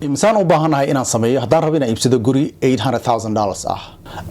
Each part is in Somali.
Imisaan u baahanahay inaan sameeyo haddaan rabo inaan iibsado guri $800,000 ah?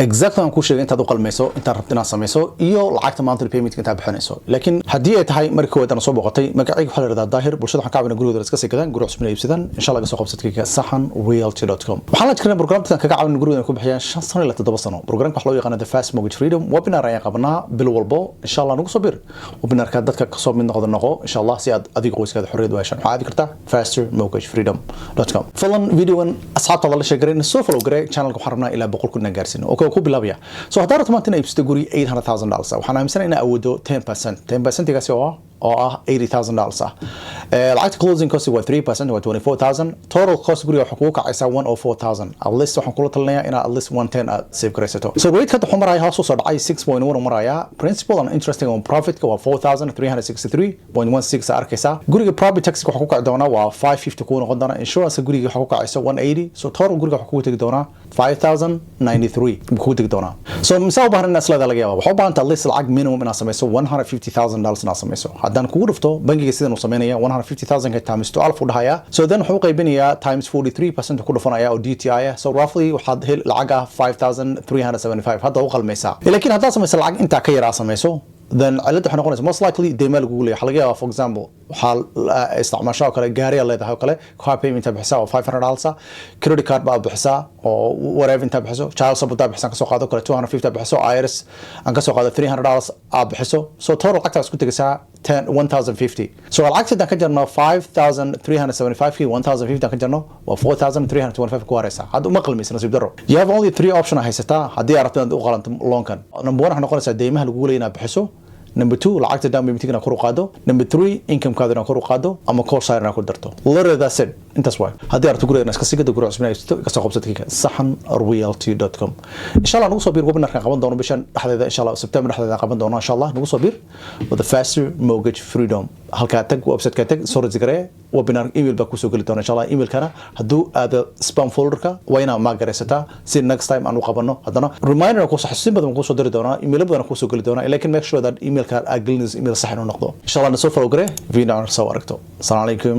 Exactly aan kuu sheegay intaad u qalmayso, intaad rabto inaad samayso iyo lacagta monthly payment intaad bixinayso. Laakiin haddii ay tahay markii koowaad aan soo boqotay, magacayga waxaa la yidhahdaa Daahir. Bulshada waxaan ka caawinaa gurigooda iska sii gadaan, guri cusub inay iibsadaan, insha Allah. Ga soo qabsadkayga saxanrealty.com. Waxaan la jirnaa programkan kaga caawin gurigooda ku bixiyaan 5 sano ilaa 7 sano. Programka waxaa loo yaqaana The Fast Mortgage Freedom. Webinar ayaan qabanaa bil walbo, insha Allah. Nagu soo bir webinarka, dadka kasoo mid noqda noqo, insha Allah, si aad adiga qoyskaada xorriyad u heshaan. Waxaa aadi kartaa fastermortgagefreedom.com. Fadlan videogan asxaabtaada la sheegaray, soo follow garee channelka. Waxaan rabnaa ilaa 100,000 inaan gaarsiino. Okay, ku bilaabaya. So haddaad rabto maanta inaad iibsato guri $800,000, waxaan aaminsanahay inaa awoodo 10%. 10%gaasi oo ah $80,000 ah. Lacagta closing cost waa 3%, waa 24,000. Total cost guriga waxaa kugu kacaysaa 104,000. At least waxaan kula talinayaa inaad at least 110 aad save garaysato. So rate hadda wuxuu maraya, hoos u soo dhacay, 6.1 maraya. Principal and interest on profitka waa 4,363.16 arkaysaa. Guriga property tax waxaa ku kaci doonaa waa 550 kuu noqon doona. Insurance guriga waxaa ku kacaysa 180. So total guriga waxaa kugu tegi doonaa 5,093 buu kugu tegi doonaa. So mise u baahan inaad isleedahay laga yaaba? Waxaa u baahan tahay at least lacag minimum inaad samayso $150,000 inaad samayso. Haddaan kugu dhufto, bangiga sidan uu sameynaya, 150,000 times 12 u dhahaya. So then wuxuu u qaybinayaa times 43% ku dhufanaya oo DTI ah. So roughly waxaad hel lacag ah 5,375. Hadda u qalmaysaa, laakiin haddaad samayso lacag intaa ka yar aad samayso, then cilada waxay noqonaysa most likely deyma lagugu leeyahay. Waxaa laga yaabaa, for example, waxaa isticmaashaa oo kale gaariyaa leedahay oo kale, car payment intaa bixisaa oo $500 ah, credit card baa bixisaa oo whatever intaa bixiso, child support aa bixisaan kasoo qaado kale 250 bixiso, IRS aan kasoo qaado $300 aa bixiso. So total lacagtaa isku tegaysaa 10 1050. So lacagta haddaan ka jarno 5375 kii, 1050 aan ka jarno, waa 4325 ku haraysa. Hadda uma qalmaysa, nasiib daro. You have only three option haysataa haddii aad rabto inaad u qalanto loankan. Number one waxay noqonaysaa deymaha lagugu leeyahay inaad bixiso. Number two, lacagta down payment inaad kor u qaado. Number three, income-kaada inaad kor u qaado ama co-signer inaad ku darto. Literally, that's it. Intaas waay. Haddii aad rabto guriga inaad iska sii gado, guri cusub inaad iibsato, iga soo qabsad saxanrealty.com, insha Allah. Nagu soo biir webinarkan qaban doono bishan dhexdeeda, insha Allah, September dhexdeeda qaban doono, insha Allah. Nagu soo biir with the Faster Mortgage Freedom. Halkaa tag, website-ka tag, soo register. Webinar email baa kusoo geli doona, insha Allah. Emailkana hadduu aado spam folderka, waa inaa maagaraysataa si next time aan u qabano. Haddana reminder ku xasuusin badan kusoo diri doonaa, emailo badan kusoo geli doonaa, laakiin make sure that emailka aad gelinayso email sax inuu noqdo, insha Allah. Na soo follow garee, video soo aragto. Asalaamu calaykum.